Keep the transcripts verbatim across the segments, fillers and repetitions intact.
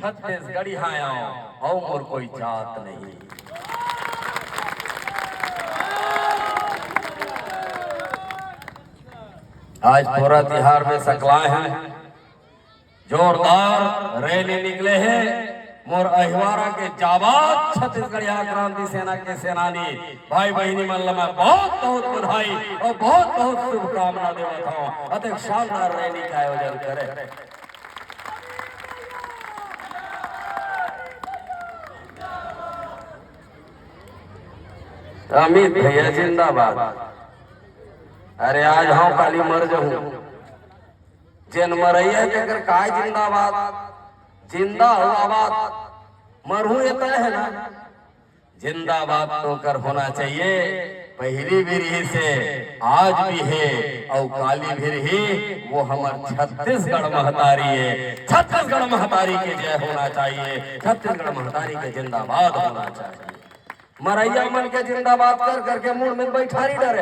छत्तीसगढ़िया आंव, अउ मोर कोई जात नहीं। आज पोरा तिहार में सकलाय हे, जोरदार रैली निकले हे। मोर अहिवारा के जाबाज छत्तीसगढ़िया क्रांति सेना के सेनानी भाई बहिनी मन ला मैं बहुत बहुत बधाई अउ बहुत बहुत शुभकामना देवत हंव। अतेक शानदार रैली के आयोजन करे। अमित भैया जिंदाबाद। अरे आज हंव, काली मर जहूं। जेन मरइया हे तेकर काय जिंदाबाद? जिंदा हंव, आबाद। मरहूं ए तय हे ना। जिंदाबाद तो ओकर होना चाहिए। पहिली भी रिहिस हे, आज भी हे, अउ काली भी रही। वो हमर छत्तीसगढ़ महतारी हे। छत्तीसगढ़ महतारी के जय होना चाहिए, छत्तीसगढ़ महतारी के जिंदाबाद होना चाहिए। मरइया मन के जिंदाबाद कर करके मुड़ में बइठारी डरे।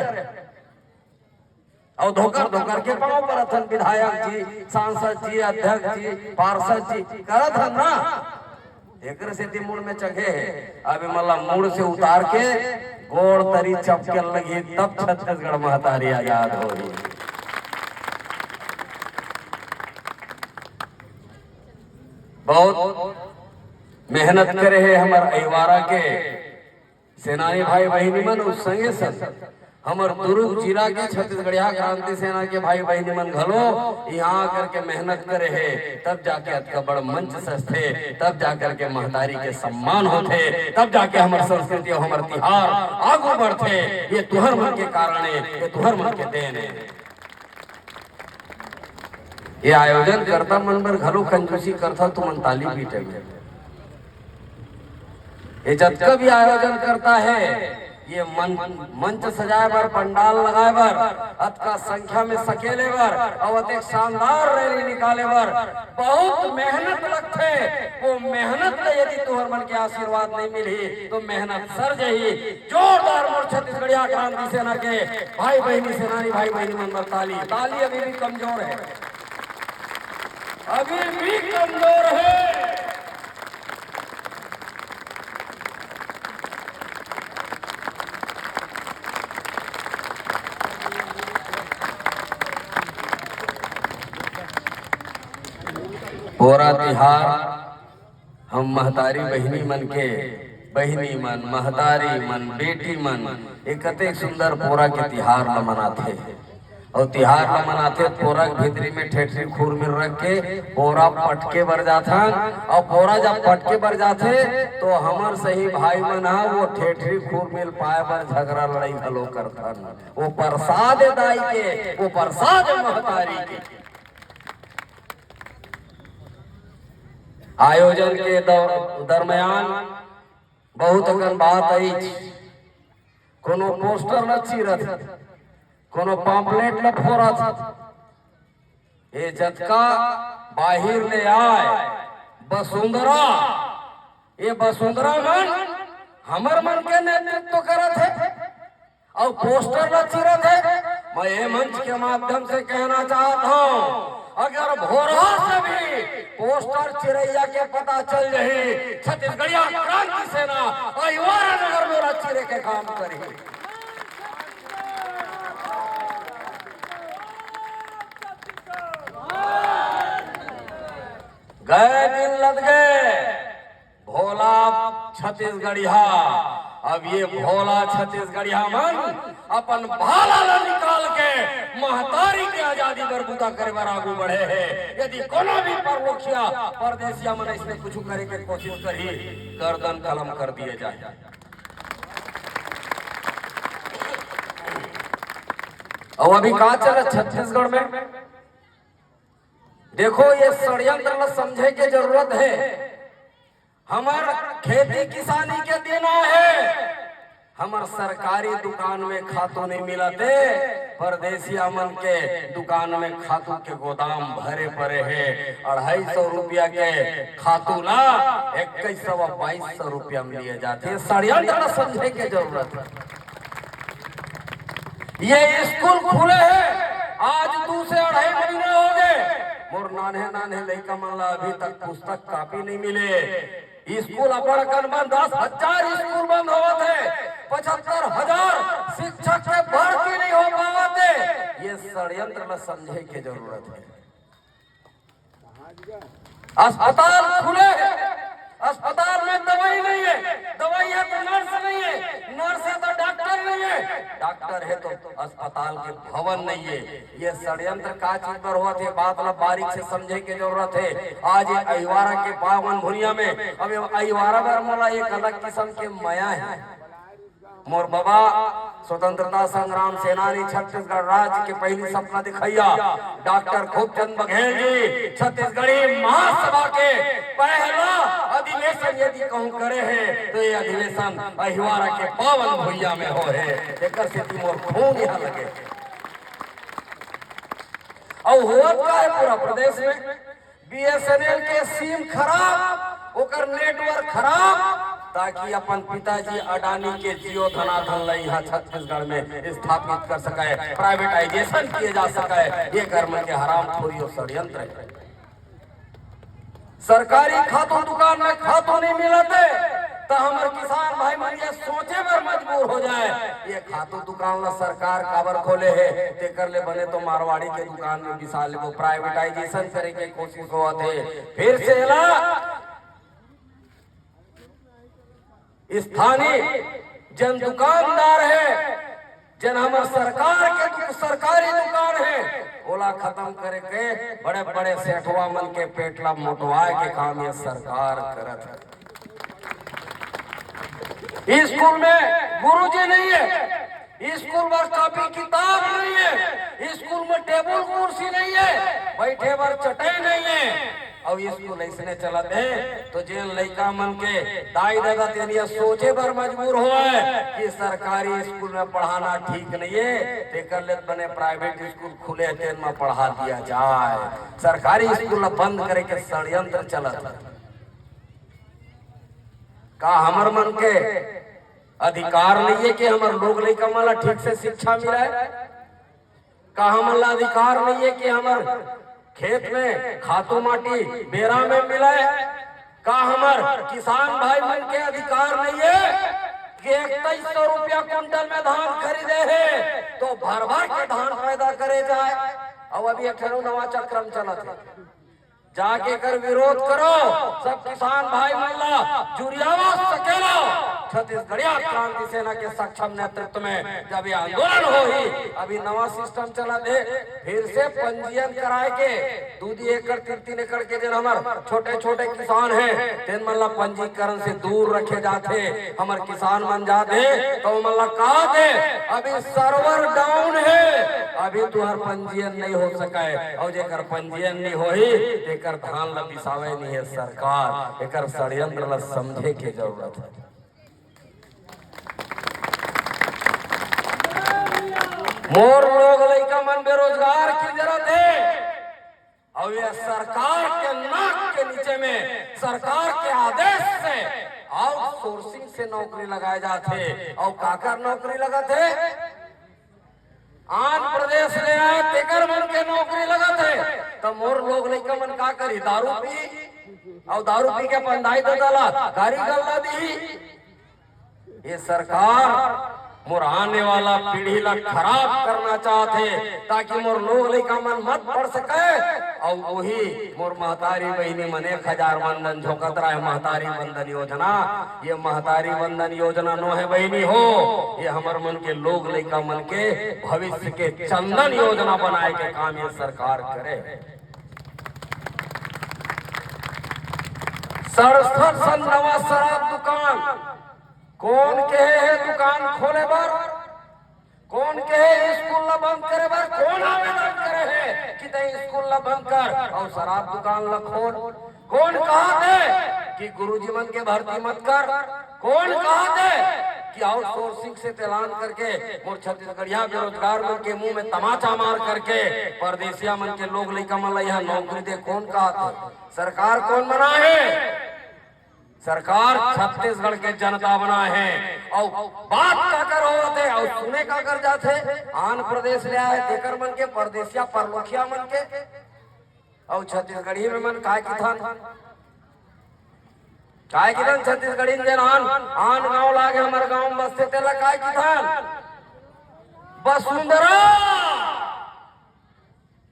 अउ धोकर धोकर के पांव परत हन विधायक जी, सांसद जी, अध्यक्ष जी, पार्षद जी, करत हन ना। एकरे सेती मुड़ में चघे हे। अब एमन ला मुड़ से उतार के गोड़ तरी चपके लगही, तब छत्तीसगढ़ महतारी आजाद होही। बहुत मेहनत करे हे हमर अहिवारा के सेनानी भाई बहिनी मन, अउ संगे संग हमर दुरूग जिला के छत्तीसगढ़िया क्रांति सेना के भाई बहिनी मन घलो इहां आकर के मेहनत करे हे, तब जाके अतका बड़ मंच सजथे, तब जाकर के महतारी के सम्मान होथे, तब जाके हमर संस्कृति अउ हमर तिहार आगू बढ़थे। ये तुंहर मन के कारण हे, ये तुंहर मन के देन हे। ये आयोजन करता मन बर घलो कंजूसी करथा, तुमन ताली पीटे में। ये जतका भी आयोजन करता हे, ये मन, मंच सजाए बर, पंडाल लगाए बर, अतका संख्या में सकेले बर, अउ अतेक शानदार रैली निकाले बर बहुत मेहनत लगथे। वो मेहनत ले यदि तुंहर मन के आशीर्वाद नहीं मिलही, तो मेहनत सर जही। जोरदार मोर छत्तीसगढ़िया क्रांति सेना के भाई बहिनी, सेनानी भाई बहिनी मन बर ताली। ताली अभी भी कमजोर हे, अभी भी कमजोर हे। पोरा तिहार हम महतारी बहिनी मन के, बहिनी मन, महतारी मन, बेटी मन, ये कतेक सुंदर पोरा के तिहार ल मनाथे। अउ तिहार ल मनाथे, पोरा के भीतरी में ठेठरी खुरमी ल रख के पोरा पटके बर जाथन, अउ पोरा जब पटके बर जाथे, तो हमर सही भाई मन ह वो ठेठरी खुरमी ल पाए बर झगरा लड़ाई घलो करथन। वो प्रसाद हे दाई के, वो प्रसाद हे महतारी के। आयोजन के दौ-, दरमियान बहुत अकन बात आइच। कोनो पोस्टर ल चीरत, कोनो पम्पलेट ल फोरत। ये जतका बाहिर ले आय बसुंधरा, ये बसुंधरा मन हमर मन के नेतृत्व करत हे। अउ पोस्टर ल चीरत हे। मैं ये मंच के माध्यम से कहना चाहत हंव, अगर भोरहा से भी पोस्टर चिरइया के पता चल जही, छत्तीसगढ़िया क्रांति सेना अहिवारा नगर मोला चीरे के काम करही। गए दिन लद गए। भोला छत्तीसगढ़िया, अब ये भोला छत्तीसगढ़िया मन अपन भाला ला निकाल के महतारी के आजादी बर बुता करे बर आगू बढ़े हे। यदि कोनो भी परलोखिया परदेसिया मन इसमें कुछ करे के कोशिश करही, गर्दन कलम कर दिए जाए। अउ अभी का चलत छत्तीसगढ़ में? देखो, ये षड्यंत्र ला समझे के जरूरत हे। हमर खेती किसानी के दिन आहे, हमर सरकारी दुकान में खातू नहीं मिलत हे, परदेसिया मन के दुकान में खातू के गोदाम भरे पड़े हे। अढ़ाई सौ रुपया के खातू ला इक्कीस सौ, बाईस सौ रुपया में लिए जाथे। षड्यंत्र ला समझे के जरूरत हे। ये स्कूल खुले हे, आज दू से अढ़ाई महीना हो गए। मोर नान्हे नान्हे लइका मन ला अभी तक पुस्तक कॉपी नहीं मिले। स्कूल अब्बड़ अकन बंद, दस हजार स्कूल बंद होवत हे, पचहत्तर हजार शिक्षक के भर्ती नहीं हो पावत हे। ये षड्यंत्र ला समझे के जरूरत हे। अस्पताल खुले हे, अस्पताल में दवाई नहीं हे, दवाई हे तो नर्स नहीं हे, नर्स हे तो डॉक्टर नहीं हे, डॉक्टर हे तो अस्पताल के भवन नहीं हे। ये षड्यंत्र का चीज बर होवत हे, बात ला बारीक से समझे के जरूरत हे। आज ये अहिवारा के पावन भुइयां में, अब ये अहिवारा बर मोला एक अलग किस्म के मया हे। मोर बबा स्वतंत्रता संग्राम सेनानी, छत्तीसगढ़ राज्य के पहली सपना दिखइया डॉक्टर खूबचंद बघेल जी, छत्तीसगढ़ी महासभा के पहला अधिवेशन यदि कहूं करे हे, तो ये अधिवेशन अहिवारा के पावन भुइयां में होहे। एकर सेती मोर खून इहां लगे। अउ होवत का हे पूरा प्रदेश में? बीएसएनएल के सिम खराब, ओकर नेटवर्क खराब, ताकि अपन पिताजी अडानी के जियो धनाधन ला इहां छत्तीसगढ़ में स्थापित कर सके, प्राइवेटाइजेशन किए जा सके। ये कर मन के हरामखोरी अउ षड्यंत्र हे। सरकारी खातू दुकान में खातू नहीं मिलत हे, त हमर किसान भाई मन ये सोचे बर मजबूर हो जाए, ये खातू दुकान ला सरकार काबर खोले हे? तेकर ले बने तो मारवाड़ी के दुकान में बिसा लेबो, प्राइवेटाइजेशन करे के कोशिश होवत हे। फिर से एला स्थानीय जन दुकानदार हे, जन हमर सरकार के दु-, सरकारी दुकान हे, ओला खत्म करे के बड़े-बड़े सेठवा मन के पेट ला मोटवाए के काम ये सरकार करत हे। स्कूल में गुरुजी नहीं हे, स्कूल बर कॉपी किताब नहीं हे, स्कूल में टेबुल कुर्सी नहीं हे, बैठे बर चटई नहीं हे। अउ स्कूल अइसने चलत हे, तो जेन लइका मन के दाई ददा तेन ये सोचे बर मजबूर होवय कि सरकारी स्कूल में पढ़ाना ठीक नहीं हे, तेकर ले बने प्राइवेट स्कूल खुले हे, तेन में पढ़ा दिया जाए। सरकारी स्कूल ला बंद करे के षड्यंत्र चलत हे। का हमर मन के अधिकार नहीं हे कि हमर लोग लइका मन ला ठीक से शिक्षा मिलय? का हमन ला अधिकार नहीं हे कि हमर खेत में खातू माटी बेरा में मिलय? का हमर किसान भाई मन के अधिकार नहीं हे कि इकतीस सौ रुपया कुंटल में धान खरीदे हे, तो भर भर के धान पैदा करे जाए? अउ अभी एक ठन नवा चक्रम चलत हे, जाके कर विरोध करो, सब किसान भाई मन ला जुरियावा सकेलो। छत्तीसगढ़िया क्रांति सेना के सक्षम नेतृत्व में जब ये आंदोलन होही, अभी नवा सिस्टम चलत हे, फिर से पंजीयन कराए के दू दू एकड़, तीन तीन एकड़ के जेन हमर छोटे छोटे किसान हे, तेन मन ला पंजीकरण से दूर रखे जाथे। हमर किसान मन जाथे, तो ओमन ला कहा थे, "अभी सर्वर डाउन हे, अभी तुहर पंजीयन नहीं हो सके।" अउ जेकर पंजीयन नहीं होही, तेकर धान ला बिसावे नहीं हे सरकार। एकर षड्यंत्र ला समझे के जरूरत हे। मोर लोग लइका मन बेरोजगार किंजरत हे, अउ ये सरकार के नाक के नीचे में सरकार के आदेश से आउटसोर्सिंग से नौकरी लगाए जाथे। अउ काकर नौकरी लगत हे? आंध्र प्रदेश ले आए तेकर मन के नौकरी लगत हे। त मोर लोग लइका मन का करही? दारू पी, अउ दारू पी के अपन दाई ददा ला गारी गल्ला दिही। ये सरकार मोर आने वाला पीढ़ी ला खराब करना चाहत हे, ताकि मोर लोग लइका मन मत पढ़ सके। अउ वही मोर महतारी बहिनी मन एक हजार वंदन झोंकत रहे, महतारी वंदन योजना। ये महतारी वंदन योजना नो हे बहिनी हो, ये हमर मन के लोग लइका मन के भविष्य के चंदन योजना बनाए के काम ये सरकार करे। सड़सठ सन नवा शराब दुकान, कोन कहे हे दुकान खोले बर? कोन कहे स्कूल ला बंद करे बर? कोन आवेदन करे हे कि तैं स्कूल ला बंद कर अउ शराब दुकान ला खोल? कोन कहा थे कि गुरुजी मन के भर्ती मत कर? कोन कहा थे कि आउटसोर्सिंग से ऐलान करके मोर छत्तीसगढ़िया बेरोजगार मन के मुंह में तमाचा मार करके परदेसिया मन के लोग लइका मन ला इहां नौकरी दे? कोन कहा थे? सरकार कोन बनाए हे? सरकार छत्तीसगढ़ के जनता बनाए हे। अउ बात काकर होवत हे अउ सुने काकर जात हे? आंध्र प्रदेश ले आए तेकर मन के, परदेसिया परलोखिया मन के। अउ छत्तीसगढ़ी में मन काय किथन? काय किथन छत्तीसगढ़ी में? जेन आन, आन गांव लागे हमर गांव में बसथे, तेला काय किथन? बसुंधरा।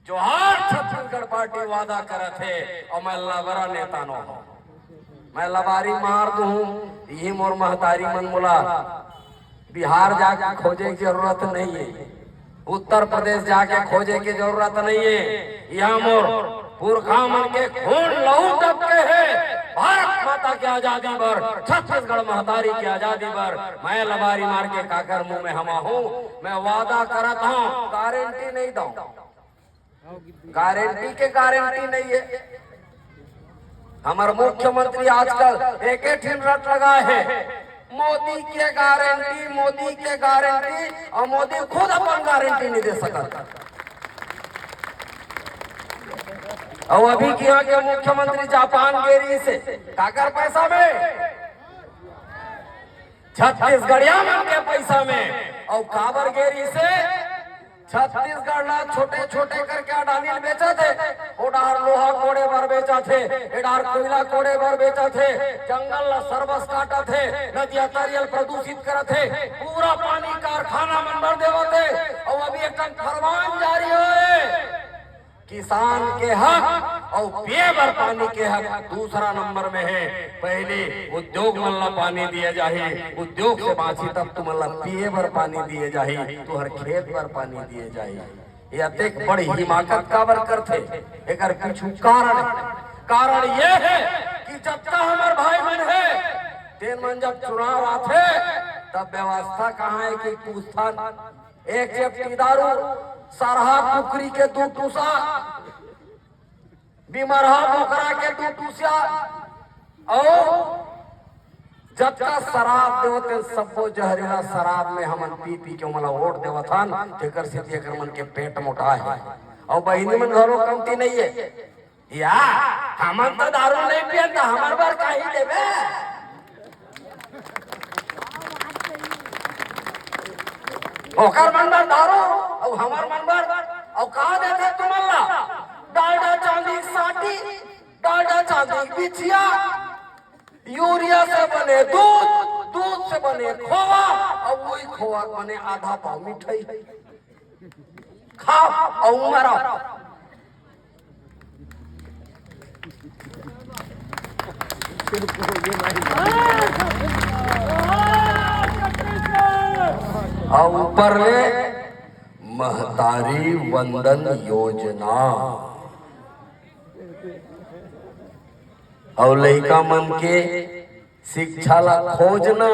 जोहार छत्तीसगढ़ पार्टी वादा करत हे, अउ मैं लबरा नेता नो हूं। मैं लबारी मार दूं, इही मोर महतारी मन मोला बिहार जाके खोजे के जरूरत नहीं है, उत्तर प्रदेश जाके खोजे के जरूरत नहीं है। यहाँ मोर पुरखा मन के खून लहू टपके हे। भारत माता के आजादी बर, छत्तीसगढ़ महतारी के आजादी बर मैं लबारी मार के काकर मुंह में हमा हूं। मैं वादा करत हूं, गारंटी नहीं दऊं। गारंटी के गारंटी नहीं है। हमर मुख्यमंत्री आजकल एके ठिन रट लगाए हे, मोदी के गारंटी, मोदी के गारंटी, अउ मोदी खुद अपन गारंटी नहीं दे सकत। अउ अभी किहां के मुख्यमंत्री जापान गे रिहिसे, काकर पैसा में? छत्तीसगढ़िया मन के पैसा में। अउ काबर गे रिहिसे? छत्तीसगढ़ ला छोटे छोटे करके अडानी ल बेचत हे। ओ डार लोहा कोड़े बर बेचत हे, ए डार कोयला कोड़े बर बेचत हे, जंगल ला सरबस काटत हे, नदिया तरियल प्रदूषित करत हे, पूरा पानी कारखाना मन बर देवत हे। अउ अभी एक ठन फरमान जारी होए, किसान के हक अउ पिए बर पानी के हक दूसरा नंबर में हे। पहली उद्योग मन ला पानी दिए जाही, उद्योग से बांची तब तुमन ला पिए बर पानी दिए जाही, तुहर खेत बर पानी दिए जाही। ये अतेक बड़ हिमाकत काबर करथे? एकर पीछू कारण हे। कारण ये हे कि जतका हमर भाई मन हे, तेन मन जब चुनाव आथे, तब व्यवस्था कहां हे कि पूछथन, एक जेब टीदारू, सरहा कुकरी के दू टूसा, बिमरहा बोकरा के दू टूसा, अउ जतका शराब देवत हे, सब्बो जहरीला शराब में हमन पी पी के ओमन ला वोट देवत हन, तेकर सेती एकर मन के पेट मोटा हे। अउ बहिनी मन घलो कमती नइये। या, हमन तो दारू नइ पियन, त हमर बर काहे देबे? ओकर मन बर दारू, अउ हमर मन बर, अउ का देथे तुमन ला? डालडा चांदी के साटी, डालडा चांदी के बिछिया, यूरिया से बने दूध, दूध से बने खोवा, अउ वही खोवा के बने आधा पाव मिठाई। खाव अउ मरव। अउ ऊपर ले महतारी वंदन योजना। अउ लइका मन के शिक्षा ला खोजना,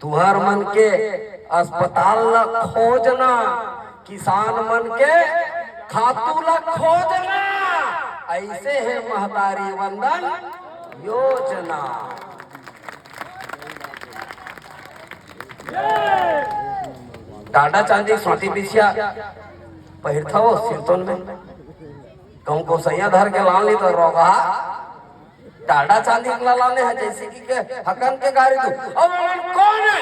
तुहर मन के अस्पताल ला खोजना, किसान मन के खातू ला खोजना, अइसे हे महतारी वंदन योजना। डालडा चांदी के साटी बिछिया पहिरथव सिरतोन में, कहूं गोसइया धर के लान ली त रोगहा। डालडा चांदी के ला लाने हे, जइसे कि के हकन के गारी दू। अब ओमन कोन हे,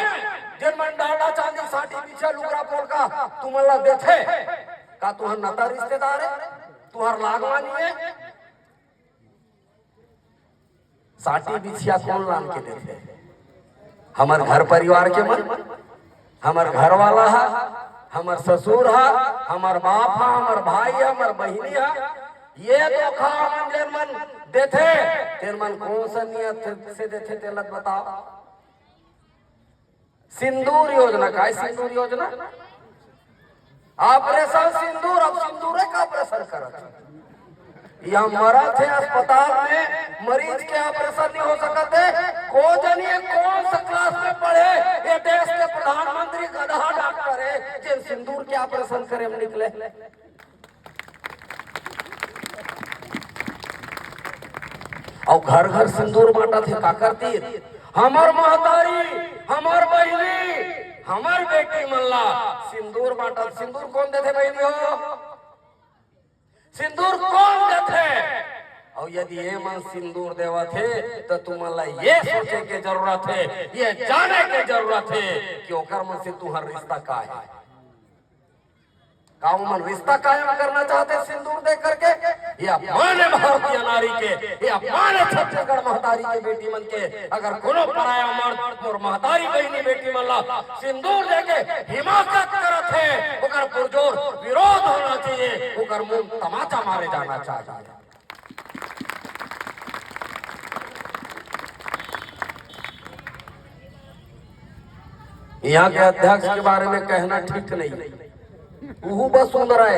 जेन मन डालडा चांदी के साटी बिछिया लुगरा पोलका तुमन ला देथे? का तुहर नता रिश्तेदार हे? तुहर लागवानी हे? साटी बिछिया कोन लान के देथे? हमर घर परिवार के मन, हमर घर वाला हा, हमर ससुर हा, हमर बाप हा, हमर भाई हा, हमर बहिनी हा, ये धोखा मन जेन मन देथे, तेन मन कोन सा नियत से देथे, तेला बताव। सिंदूर योजना, काय सिंदूर योजना? ऑपरेशन सिंदूर, अब सिंदूर के ऑपरेशन करत हे। या मरत हे अस्पताल में, मरीज के ऑपरेशन नहीं हो सकत हे। को जनी ये कोन सा क्लास में पढ़े, ये देश के प्रधानमंत्री गधा डॉक्टर हे, जेन सिंदूर के ऑपरेशन करे में निकले। अउ घर घर सिंदूर बांटत हे, काकर तीर? हमर महतारी, हमर बहिनी, हमर बेटी मन ला सिंदूर बांटत। सिंदूर कोन देथे बहिनी हो? सिंदूर कोन देथे? अउ यदि ये मन सिंदूर देवत हे, त तुमन ला ये सोचे के जरूरत हे, ये जाने के जरूरत हे कि ओकर मन से तुहर रिश्ता का हे। का ओमन रिश्ता कायम करना चाहते सिंदूर दे करके? ये अपमान है भारतीय नारी के, ये अपमान है छत्तीसगढ़ महतारी के बेटी मन के। अगर कोनो पराया मर्द मोर महतारी बहिनी बेटी मन ला सिंदूर दे के हिमाकत करत हे, ओकर पुरजोर विरोध होना चाहिए, ओकर मुंह तमाचा मारे जाना चाहिए। यहाँ के अध्यक्ष के बारे में कहना ठीक नहीं, उहू बस सुंदर है।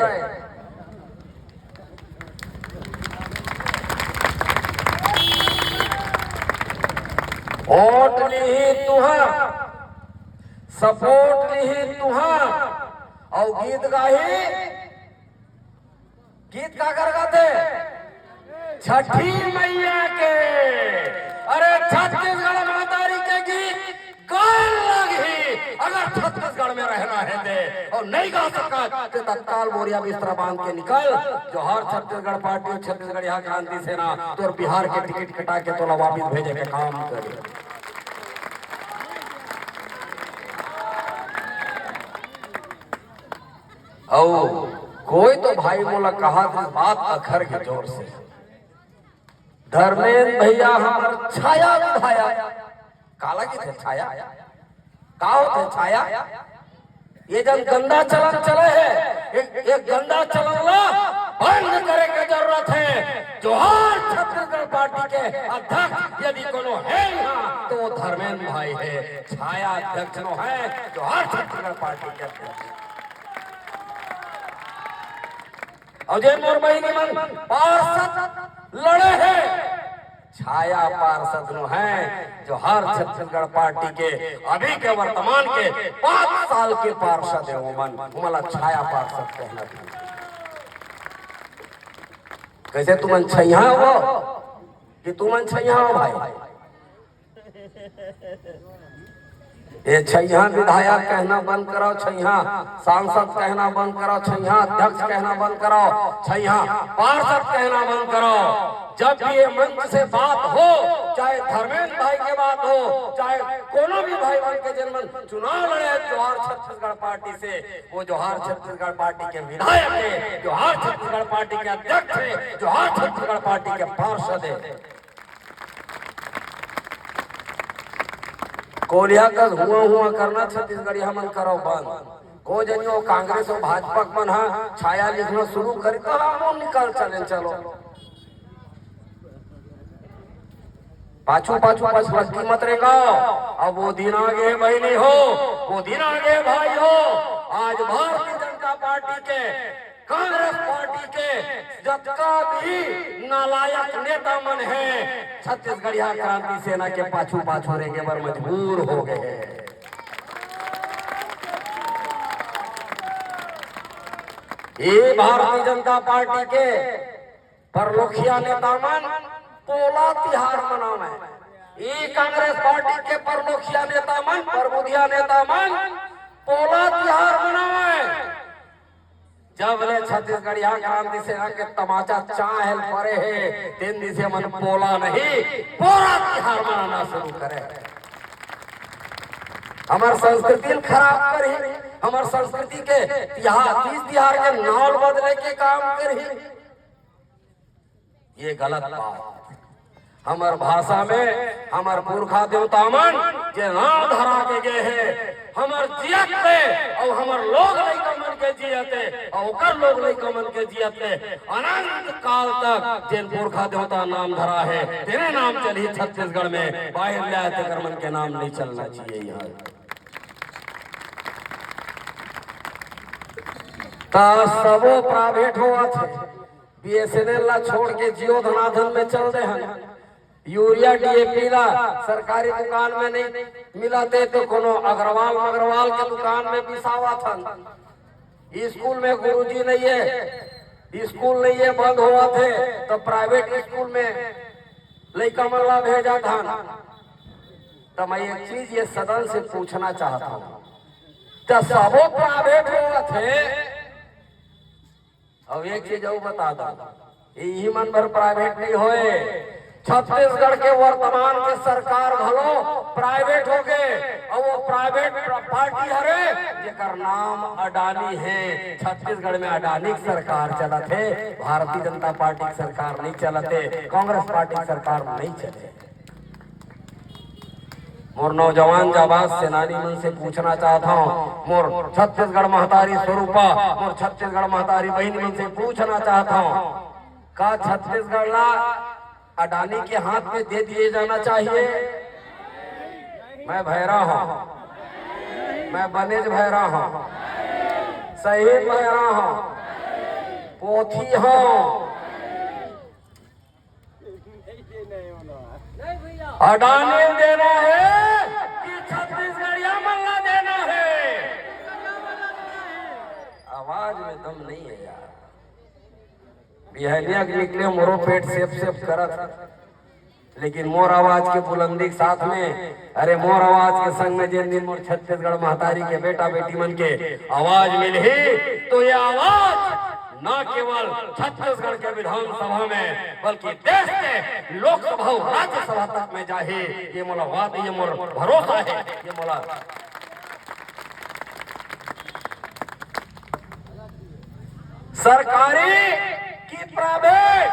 वोट लिही तुहा, सपोर्ट लिही तुहा, अउ गीत गाही। गीत काकर गाथे? छठी मैया के। अरे, छत्तीसगढ़ महतारी के गीत गाए लगही। अगर छत्तीसगढ़ में रहना है ते अउ नहीं गा सकत, ते तत्काल बोरिया बिस्तरा बांध के निकल। जोहार छत्तीसगढ़ पार्टी अउ छत्तीसगढ़िया क्रांति सेना तोर बिहार के टिकट कटा के तोला वापिस भेजे के काम करे। अउ कोई तो भाई मोला कहा था, बात अखर के जोर से, धर्मेंद्र भैया हमर छाया विधायक। काला कहिथे छाया? का होथे छाया? ये जन गंदा चलन चले हे, एक, एक गंदा चलन ला बंद करे के जरूरत हे। जोहार छत्तीसगढ़ पार्टी के अध्यक्ष यदि कोनो हे यहाँ तो वो धर्मेंद्र भाई हे, छाया अध्यक्ष नो हे। जोहार छत्तीसगढ़ पार्टी के अध्यक्ष। अउ जेन मोर बहिनी मन पार्षद लड़े हे, छाया पार्षद नो हे। जोहार छत्तीसगढ़ पार्टी के अभी के वर्तमान के पांच साल के पार्षद हे ओमन, ओमन ला छाया पार्षद कहना चाहिए। कैसे तुमन छइहा हो कि तुमन छइहा हो भाई? ये छइहा विधायक कहना बंद कराओ, छइहा सांसद कहना बंद कराओ, छइहा अध्यक्ष कहना बंद कराओ, छइहा पार्षद कहना बंद कराओ। जब भी ये मंच से बात हो, चाहे धर्मेंद्र भाई के बात हो, चाहे कोनो भी भाई बन के जेन मन चुनाव लड़े हे जोहार छत्तीसगढ़ पार्टी से, वो जोहार छत्तीसगढ़ पार्टी के विधायक हे, जोहार छत्तीसगढ़ पार्टी के अध्यक्ष हे, जोहार छत्तीसगढ़ पार्टी के पार्षद हे। कोलिया कस हुआ हुआ करना छत्तीसगढ़िया मन करो बंद। को जनियो कांग्रेस अउ भाजपा के मन हा छाया लिखना शुरू करे तो हम निकल चले चलो। पाछू पाछू पछलक्की मत रेंगाओ। अब वो दिन आगे बहिनी हो, वो दिन आगे भाई हो। आज भारतीय जनता पार्टी के, कांग्रेस पार्टी के जतका भी नालायक नेता मन हे, छत्तीसगढ़िया क्रांति सेना के पाछू पाछू रेंगे बर मजबूर हो गए हे। ये भारतीय जनता पार्टी के परलोखिया नेता मन पोला तिहार मनावे। ई कांग्रेस पार्टी के परलोखिया नेता मन, परबुधिया नेता मन पोला तिहार मनावे। जब ले छत्तीसगढ़िया क्रांति सेना के तमाचा चाहे परे हे, तेन दिन से मन पोला नहीं, पोला तिहार मनाना शुरू करे। हमर संस्कृति ल खराब करही, हमर संस्कृति के तिहार, तीज तिहार के नाव बदले के काम करही। ये गलत बात। हमर भाषा में हमर पुरखा देवता मन जे नाव धरा के गे हे, हमर जियत ले अउ हमर लोग लइका मन के जियत ले अउ ओकर लोग लइका मन के जियत ले अनंत काल तक जेन पुरखा देवता नाम धरा हे, तेने नाम चलही छत्तीसगढ़ में। बाहिर ले आए तेकर मन के नाम नहीं चलना चाहिए यहाँ। त सबो प्राइवेट होवत हे। बीएसएनएल ला छोड़ के जियो धनाधन में चल दे हन। यूरिया डीएपी ला सरकारी दुकान में नहीं मिलत हे तो कोनो अग्रवाल मग्रवाल के दुकान में बिसावत हन। स्कूल में गुरुजी नहीं हे, स्कूल नहीं हे, बंद होवत हे तो प्राइवेट स्कूल में लइका मन ला भेजत हन। त मैं एक चीज ये सदन से पूछना चाहत हूँ, त सबो प्राइवेट होवत हे, अउ एक चीज अउ बता दो, इही मन बर प्राइवेट नहीं होए, छत्तीसगढ़ के वर्तमान के सरकार घलो प्राइवेट हो गे, अउ वो प्राइवेट पार्टी हरे, जेकर नाम अडानी हे। छत्तीसगढ़ में अडानी के सरकार चलत हे, भारतीय जनता पार्टी के सरकार नहीं चलत हे, कांग्रेस पार्टी के सरकार नहीं चले। मोर नौजवान जाबाज सेनानी मन से पूछना चाहत हंव, मोर छत्तीसगढ़ महतारी स्वरूपा, मोर छत्तीसगढ़ महतारी बहिनी मन से पूछना चाहत हंव, का छत्तीसगढ़ ला अडानी के हाथ में दे दिए जाना चाहिए? मैं भैरा हंव, मैं बनेज भैरा हंव, शहीद भैरा हंव, पोथी हंव। अडानी ल देना हे कि छत्तीसगढ़िया मन ला देना हे? आवाज में दम नहीं है यार। बिहनिया के निकले मोरो पेट सेप सेप करत, लेकिन मोर आवाज के बुलंदी के साथ में, अरे मोर आवाज के संग में जेन दिन मोर छत्तीसगढ़ महतारी के बेटा बेटी मन के आवाज मिलही, तो ये आवाज ना केवल छत्तीसगढ़ के विधानसभा में, बल्कि देश के लोकसभा अउ राज्यसभा तक में जाही। ये मोला वादा, ये मोर भरोसा हे, ये मोला सरकारी कि प्राइवेट,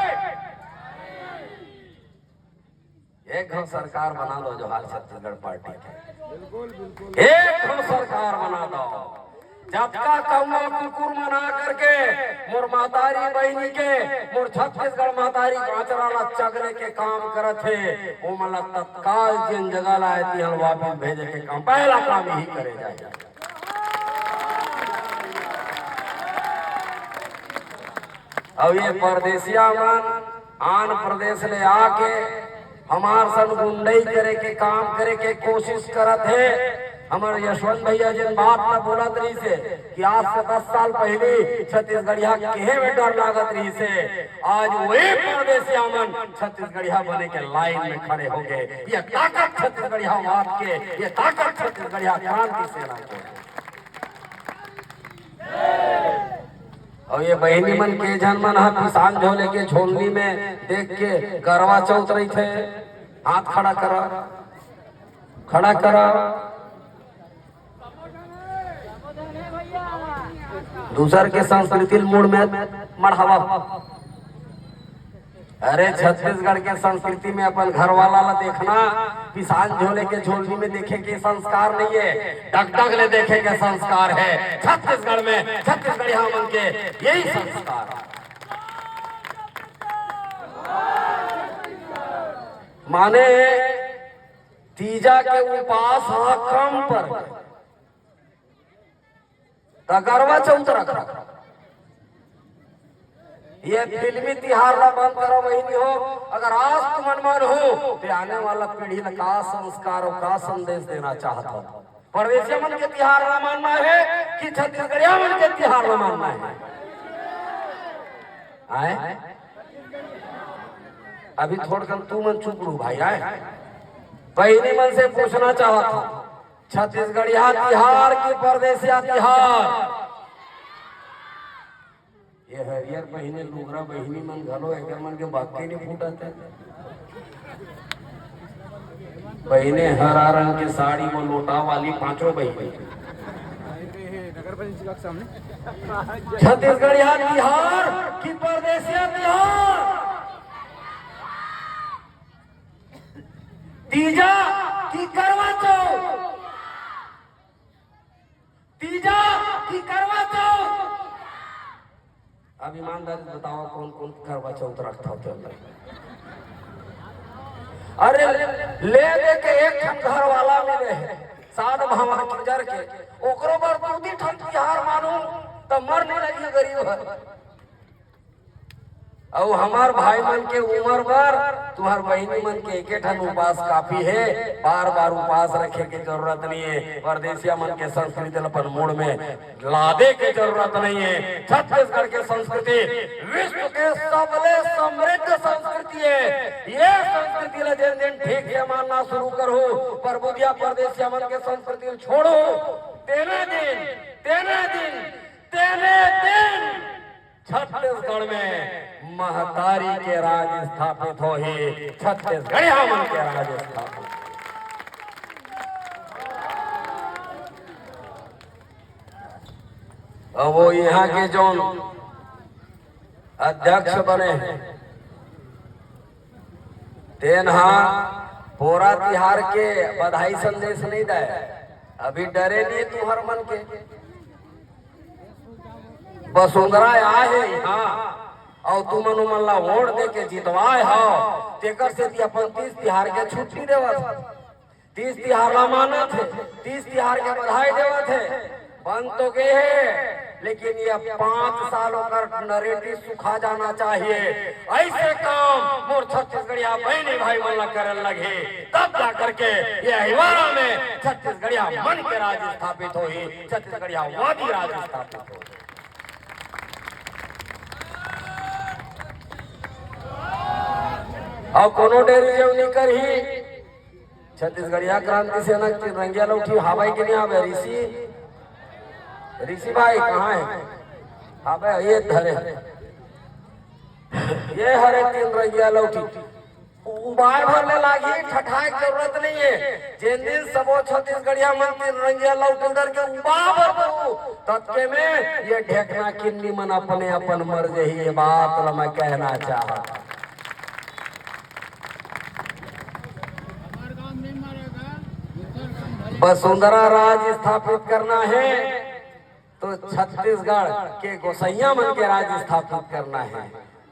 एक घांव सरकार बना दो जोहार छत्तीसगढ़ पार्टी के। एक घांव सरकार बना दो। जतका कौआ कुकुर मन आ करके मोर महतारी बहिनी के, मोर छत्तीसगढ़ महतारी के आचरा ला चगले के काम करत हे, ओमन ला तत्काल जेन जगह ला हे तिहां वापिस भेजे के काम, पहला काम यही करे जाए। अउ ये परदेसिया मन आन प्रदेश ले आके हमार संग गुंडई करे के काम करे के कोशिश करत हे। हमर यशवंत भैया जेन बात ला बोलत रहिस हे कि आज से दस साल पहिली छत्तीसगढ़िया केहे में डर लागत रहिस हे, आज वही परदेसिया मन छत्तीसगढ़िया बने के लाइन में खड़े हो गे। ये ताकत छत्तीसगढ़िया वाद के, ये ताकत छत्तीसगढ़िया क्रांति सेना के। अउ ये बहिनी मन के झन मन ह पिसान झोले के झोलनी में देख के करवा चौथ रहिथे। हाथ खड़ा करा, खड़ा करा। दूसर के संस्कृति ल मुड़ में मढ़ावा। अरे छत्तीसगढ़ के संस्कृति में अपन घरवाला ला देखना, पिसान झोले के झोलनी में देखे के संस्कार नहीं है, डगडग ले देखे के संस्कार है। छत्तीसगढ़ में छत्तीसगढ़िया मन के यही संस्कार। माने तीजा के उपास ह कम पर त करवा चौथ रख। ये फिल्मी तिहार ला बंद करो बहिनी हो। अगर आज तुमन मन हो, तो आने वाला पीढ़ी ला का संस्कार अउ का संदेश देना चाहत हो? परदेसिया मन के तिहार ला मानना है कि छत्तीसगढ़िया मन के तिहार ला मानना है? आए, अभी थोड़कन तुमन चुप रहू भाई। आए, बहिनी मन से पूछना चाहत हो, छत्तीसगढ़िया तिहार कि परदेसिया तिहार? ये हरियर पहिने लुगरा बहिनी मन घलो एकर मन के बाके नहीं फूटत है। पहिने हरा रंग के साड़ी, वो लोटा वाली पांचों बहिनी। छत्तीसगढ़िया तिहार कि परदेसिया तिहार? तीजा कि करवा चौथ? तीजा कि करवा चौथ? अब ईमानदारी से बताओ, कौन कौन करवा चौथ रखत हो तेन? अरे, ले दे के एक ठन घर वाला मिले हे, साध भावा के जर के, ओकरो बर दू तीन ठन तिहार मानू, त मर नहीं लगी गरीब हर। अउ हमार भाई मन के उमर बर तुहर बहिनी मन के एके ठन उपास काफी हे। बार बार उपास रखे के जरूरत नहीं है। परदेसिया मन के संस्कृति ल अपन मूड़ में लादे के जरूरत नहीं है। छत्तीसगढ़ के संस्कृति विश्व के सबले समृद्ध संस्कृति है। ये संस्कृति ल जेन दिन ठीक से मानना शुरू करहू, परबुधिया परदेसिया मन के संस्कृति ल छोड़हू, तेने दिन, तेने दिन, तेने दिन छत्तीसगढ़ में महतारी के राज स्थापित होही, छत्तीसगढ़िया मन के राज स्थापित। अब वो यहाँ के जो अध्यक्ष बने हे, तेन हा पोरा तिहार के बधाई संदेश नहीं दे। अभी डरे नहीं तुहर मन के। बसुंधरा आए हे यहाँ, अउ तुमन उमन ला वोट दे के जितवाए हव, तेकर सेती अपन तीज तिहार के छुट्टी देवत हे। तीज तिहार ला मानत हे, तीज तिहार के बधाई देवत हे, बन तो गे हे, लेकिन ये पाँच साल ओकर नरेटी सुखा जाना चाहिए। ऐसे काम मोर छत्तीसगढ़िया बहनी भाई मन ला करन लगही, तब जा करके ये अहिवारा में छत्तीसगढ़िया मन के राज स्थापित होही, छत्तीसगढ़िया वादी राज स्थापित होही। अउ कोनो डेरी जेव नहीं करही। छत्तीसगढ़िया क्रांति सेना के रंगिया लौठी हावय कि नहीं हावय? ऋषि, ऋषि भाई कहाँ हे? हावय, ये धरे। ये हरे तीन रंगिया लौठी। उबाय भर ले लागही, ठठाए के जरूरत नहीं हे। जेन दिन सबो छत्तीसगढ़िया मन तीन रंगिया लौठी धर के उबा भर दू, ततके में ये ढेकना किन्नी मन अपने अपन मर जही। ये बात ला मैं कहना चाहत। बसुंधरा राज स्थापित करना हे, तो छत्तीसगढ़ के गोसैया मन के राज स्थापित करना हे,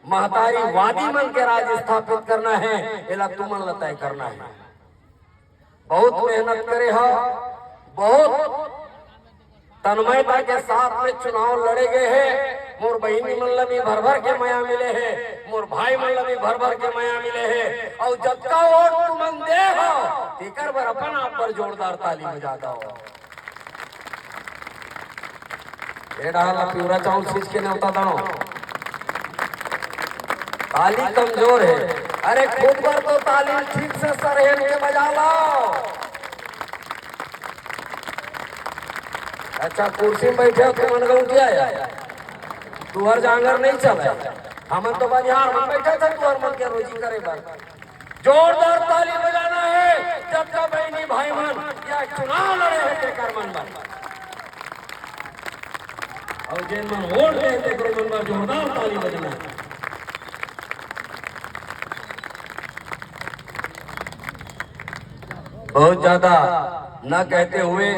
महतारी वादी मन के राज स्थापित करना हे। एला तुमन ला तय करना हे। बहुत मेहनत करे हव, बहुत तन्मयता के साथ में चुनाव लड़े गए हे। मोर बहिनी मन ला भी भर भर के मया मिले हे, मोर भाई मन ला भी भर भर के मया मिले हे। अउ जतका वोट तुमन दे हव, तेकर बर अपन आप बर जोरदार ताली बजा दव। ए डहर ला पिवरा चाउर छींच के नेवता दव। ताली कमजोर हे। अरे खूब बर तो ताली ठीक से सरहेन के बजा लव। अच्छा, कुर्सी में बैठे हो तुमन गौंटिया यार, तुहर जांगर नहीं चले। हमन तो बनिहार मन बैठे थे तुहर मन के रोजी करे बर। जोरदार ताली बजाना हे, जतका बहिनी भाई मन या चुनाव लड़े हे तेकर मन बर, अउ जेन मन वोट दे हे तेकरो मन बर जोरदार ताली बजाना हे। बहुत ज्यादा न कहते हुए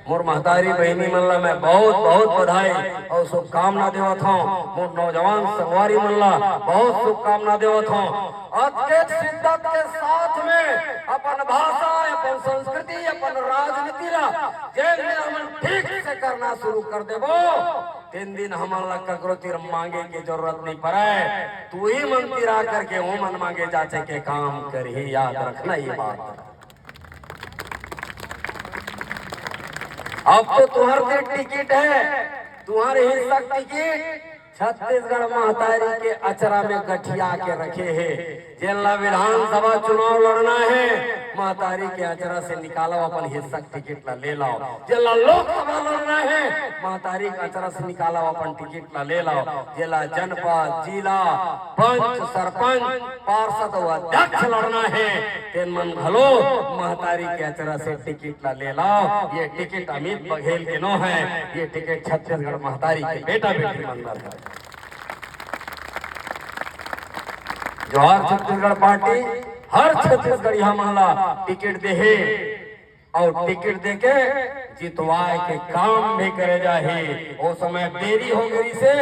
मोर महतारी बहिनी मन ला मैं बहुत बहुत बधाई अउ शुभकामना देवत हौं। मोर नौजवान संगवारी मन ला बहुत शुभकामना देवत हौं। अतकेच शिद्दत के साथ में अपन भाषा, अपन संस्कृति, अपन राजनीति ला जेन दिन हमन ठीक से करना शुरू कर देबो, तेन दिन हमन ला ककरो तीर मांगे के जरूरत नहीं पड़े। तू ही मन तीर आ करके वो मन मांगे जाचे के काम करही। याद रखना ये बात। अब तो तुहर तीर टिकट हे, तुहर हिस्सा टिकट छत्तीसगढ़ महतारी के अचरा में गठिया के रखे हे। जेन ला विधानसभा चुनाव लड़ना हे, महतारी के अचरा से निकालव अपन हिस्सा टिकट ला ले लव। जेन ला लोकसभा लड़ना हे, महतारी के अचरा से निकालव अपन टिकट ला ले लव। जेला जनपद, जिला, पंच, सरपंच, पार्षद अउ अध्यक्ष लड़ना हे, तेन मन घलो महतारी के अचरा से टिकट ला ले लव। ये टिकट अमित बघेल के नो हे, ये टिकट छत्तीसगढ़ महतारी के बेटा बेटी मन बर हे। जोहार छत्तीसगढ़ पार्टी हर छत्तीसगढ़िया मन ला टिकट देहे। अउ टिकट देके जितवाए के काम भी करे जाही। ओ समय देरी हो गई से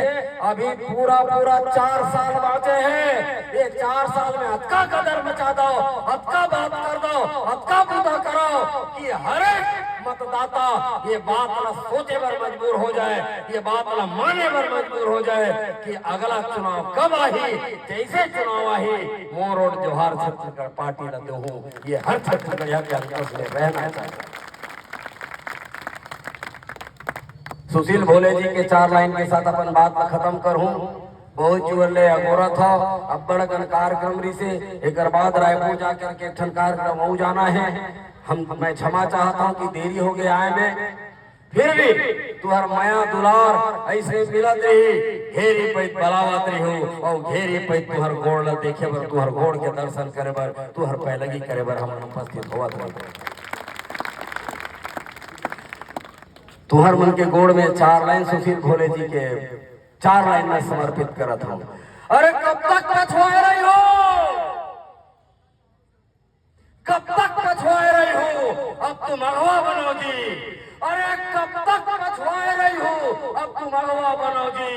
अभी पूरा पूरा चार साल बाँचे हे। ये चार साल में अतका गदर मचा दव, अतका बात कर दव, अतका बूता करव कि हर एक मतदाता ये बात ला सोचे बर मजबूर हो जाए, ये बात ला माने बर मजबूर हो जाए कि अगला चुनाव कब आही, जैसे चुनाव आही, मोर वोट जोहार छत्तीसगढ़ पार्टी ला देहूँ। ये हर छत्तीसगढ़िया के अंदर में रहना चाहिए। सुशील भोले जी के चार लाइन के साथ अपन बात ला खतम करहूं। बहुत जुर ले अगोरत हव, अब्बड़ अकन कार्यक्रम रिसे, एकर बाद रायपुर जाकर के एक ठन कार्यक्रम अउ जाना हे। हम, मैं क्षमा चाहत हौं कि देरी हो गया आए में। फिर भी तुहर मया दुलार अइसे मिलत रही, घेरी पइत बलावत रहिहूँ, अउ घेरी पइत तुहर गोड़ ल देखे बर, तुहर गोड़ के दर्शन करे बर, तुहर पैलगी करे बर हम उपस्थित होवत रही। तुहर मन के गोड़ में चार लाइन सुशील भोले जी के चार लाइन में समर्पित करत हूँ। अरे कब तक पछवाए रहिहू, कब तक पछवाए रहिहू, अब तुम अगवा बनो जी। अरे कब तक पछवाए रहिहू, अब तुम अगवा बनो जी।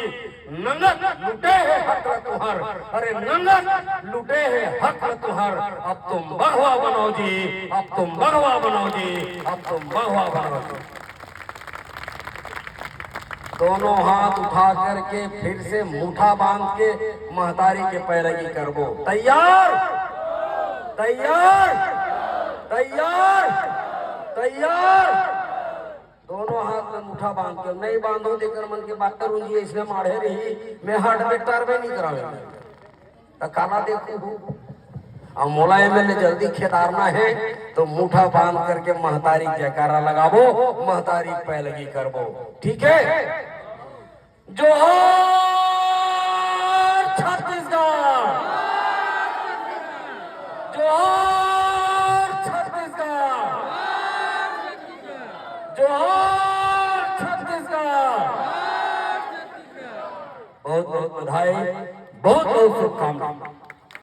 नंगत लुटे हे हक ल तुहर, अरे नंगत लुटे हे हक ल तुहर, अब तुम बघवा बनो जी, अब तुम बघवा बनो जी, अब तुम बघवा बनो जी। दोनों हाथ उठा करके फिर से मुठा बांध के महतारी के पैरगी करबो। तैयार, तैयार, तैयार, तैयार। दोनों हाथ में मुठा बांध के, नहीं बांधो तेकर मन के बात करूं जी, इसने माढ़े रही, मैं हार्ट में टरबे नहीं करावे। त काला देखू हूँ। अब मोला एमएलए जल्दी खेदारना है, तो मुठा बांध करके महतारी जयकारा लगाबो, महतारी पैलगी करबो। ठीक है? जोहार छत्तीसगढ़, जोहार छत्तीसगढ़, जोहार छत्तीसगढ़। बहुत बहुत बधाई, बहुत बहुत शुभकामना।